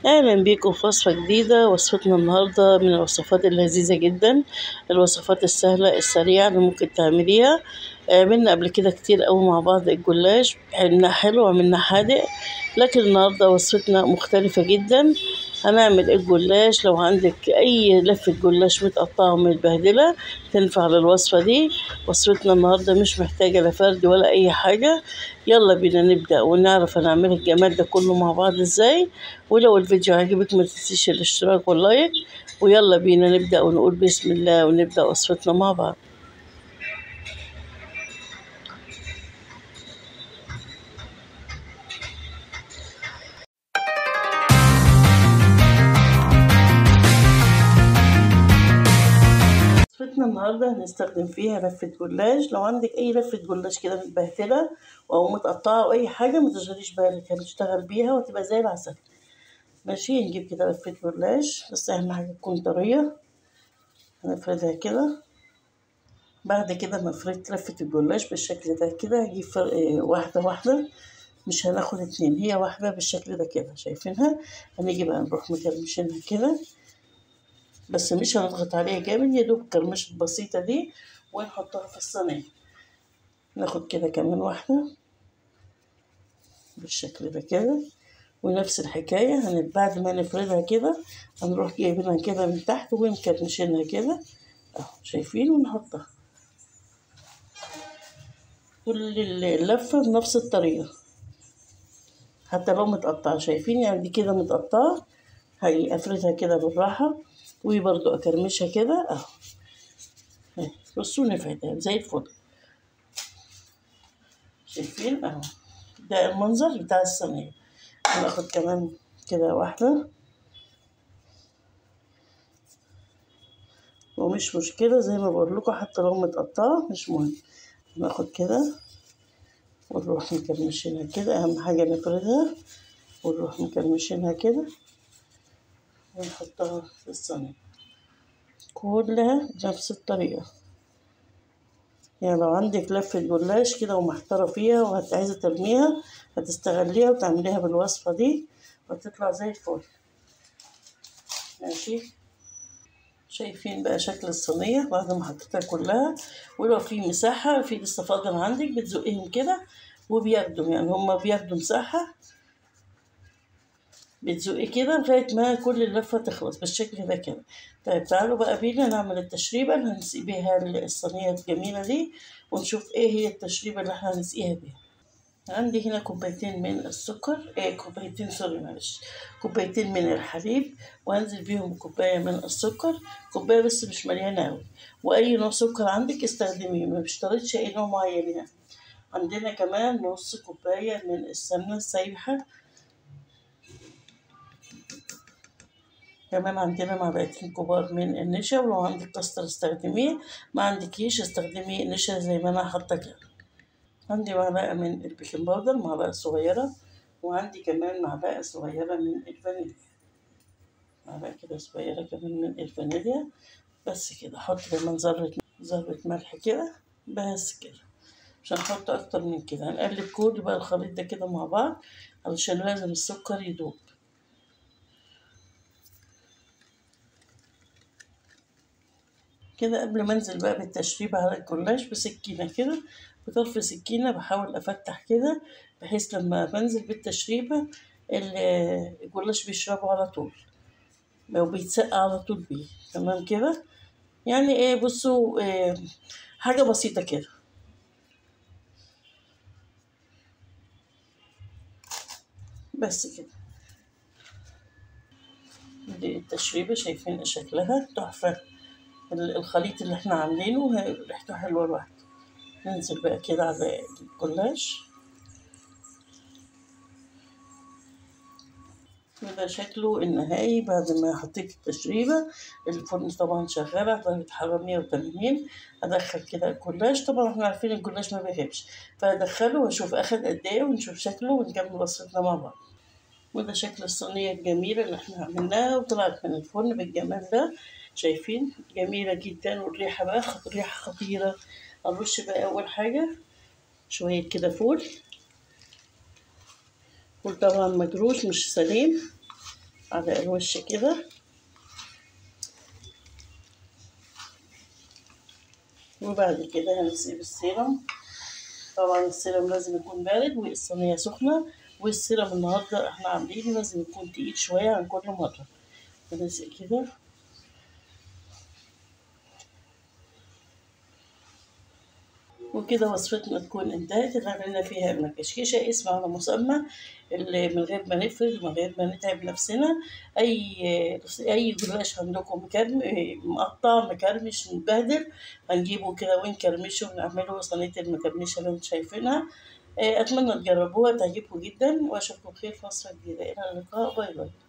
اهلا بيكم في وصفة جديدة. وصفتنا النهاردة من الوصفات اللذيذة جدا، الوصفات السهلة السريعة اللي ممكن تعمليها. عملنا قبل كده كتير قوي مع بعض الجلاش، عملنا حلو وعملنا حادق، لكن النهاردة وصفتنا مختلفة جدا. هنعمل الجلاش. لو عندك اي لفة جلاش متقطعة ومتبهدلة تنفع للوصفة دي. وصفتنا النهاردة مش محتاجة لا فرد ولا اي حاجة. يلا بينا نبدأ ونعرف هنعمل الجمال ده كله مع بعض ازاي. ولو الفيديو عجبك ما تنسيش الاشتراك واللايك، ويلا بينا نبدأ ونقول بسم الله ونبدأ وصفتنا مع بعض. النهارده هنستخدم فيها لفه جلاش. لو عندك اي لفه جلاش كده متبهدله او متقطعه او اي حاجة ما تشغليش بالك، هنشتغل بيها وتبقى زي العسل. ماشي، نجيب كده لفه جلاش، بس اهم حاجة تكون طرية. هنفردها كده. بعد كده ما فردت لفه الجلاش بالشكل ده كده، هجيب فرق واحدة واحدة، مش هناخد اتنين، هي واحدة بالشكل ده كده، شايفينها؟ هنيجي بقى نروح مكرمشينها كده، بس مش هنضغط عليها جامد، يا دوب الكرمشه البسيطة دي، ونحطها في الصينية. ناخد كده كمان واحدة بالشكل ده كده، ونفس الحكاية. بعد ما نفردها كده هنروح جايبينها كده من تحت ومكرمشينها كده اهو، شايفين؟ ونحطها كل اللفة بنفس الطريقة، حتى لو متقطعه. شايفين؟ يعني دي كده متقطعه، هاجي افردها كده بالراحة وبرضو اكرمشها كده اهو. بصوا نفعتها زي الفل، شايفين اهو؟ ده المنظر بتاع الصينية. هناخد كمان كده واحدة، ومش مشكلة زي ما بقول لكم، حتى لو متقطعه مش مهم. هناخد كده ونروح مكرمشينها كده، اهم حاجة نفردها، ونروح مكرمشينها كده ونحطها في الصينية كلها بنفس الطريقة. يعني لو عندك لفة جلاش كده ومحتارة فيها وعايزة ترميها، هتستغليها وتعمليها بالوصفة دي وتطلع زي الفل. ماشي، شايفين بقى شكل الصينية بعد ما حطيتها كلها؟ ولو في مساحة، في لسه فاضل عندك، بتزقيهم كده وبياخدوا، يعني هما بياخدوا مساحة، بتزقي كده لغاية ما كل اللفة تخلص بالشكل ده كده. طيب تعالوا بقى بينا نعمل التشريبه اللي هنسقي بيها الصينية الجميلة دي، ونشوف ايه هي التشريبه اللي احنا هنسقيها بيها. عندي هنا كوبايتين من السكر، كوبايتين sorry معلش، كوبايتين من الحليب، وهنزل بيهم كوباية من السكر، كوباية بس مش مليانة قوي. واي نوع سكر عندك استخدميه، ما بشترطش اي نوع معين يعني. عندنا كمان نص كوباية من السمنة السايحه، كمان عندنا معلقتين كبار من النشا، ولو عندك كاستر استخدميه، ما عندكيش استخدمي نشا زي ما انا حاطه كده. عندي معلقه من ال baking powder، معلقه صغيرة، وعندي كمان معلقه صغيرة من الفانيليا، معلقه كده صغيرة كمان من الفانيليا. بس كده. احط كمان ذره ملح كده، بس كده، مش هنحط اكتر من كده. هنقلب كل بقى الخليط ده كده مع بعض، علشان لازم السكر يدوب. كده قبل ما انزل بقى بالتشريب على الجلاش بسكينة كده، بطرف سكينة بحاول افتح كده، بحيث لما بنزل بالتشريبه الجلاش بيشربه على طول، او بيتسقى على طول بيه. تمام كده؟ يعني ايه، بصوا إيه، حاجة بسيطة كده. بس كده. دي التشريبه، شايفين شكلها تحفة. الخليط اللي احنا عاملينه ريحته حلوة لوحده. ننزل بقى كده على الجلاش، وده شكله النهائي بعد ما حطيت التشريبه. الفرن طبعا شغال على درجه حرارة 180. هدخل كده الجلاش، طبعا احنا عارفين الجلاش ما بيغيبش، فهدخله واشوف اخد قد ايه، ونشوف شكله ونكمل وصفتنا مع بعض. وده شكل الصينية الجميلة اللي احنا عملناها وطلعت من الفرن بالجمال ده، شايفين؟ جميلة جدا، والريحه بقى ريحه خطيرة. هنرش بقى اول حاجة شوية كده فول، فول طبعا مجروش مش سليم على الوش كده. وبعد كده هنسيب السيرم. طبعا السيرم لازم يكون بارد والصينية سخنة، والسيرم النهاردة احنا عاملينه لازم يكون تقيل شوية عن كل مرة. هنسيب كده. وكده وصفتنا تكون انتهت، اللي عملنا فيها المكشكشة اسم على مسمى، اللي من غير ما نفرد ومن غير ما نتعب نفسنا. اي جلاش عندكم مقطع مكرمش متبهدل هنجيبه كده ونكرمشه ونعمله صينية المكرمشة اللي انتم شايفينها. اتمنى تجربوها تعجبكم جدا، واشوفكم بخير في وصفة جديدة. الى اللقاء، bye bye.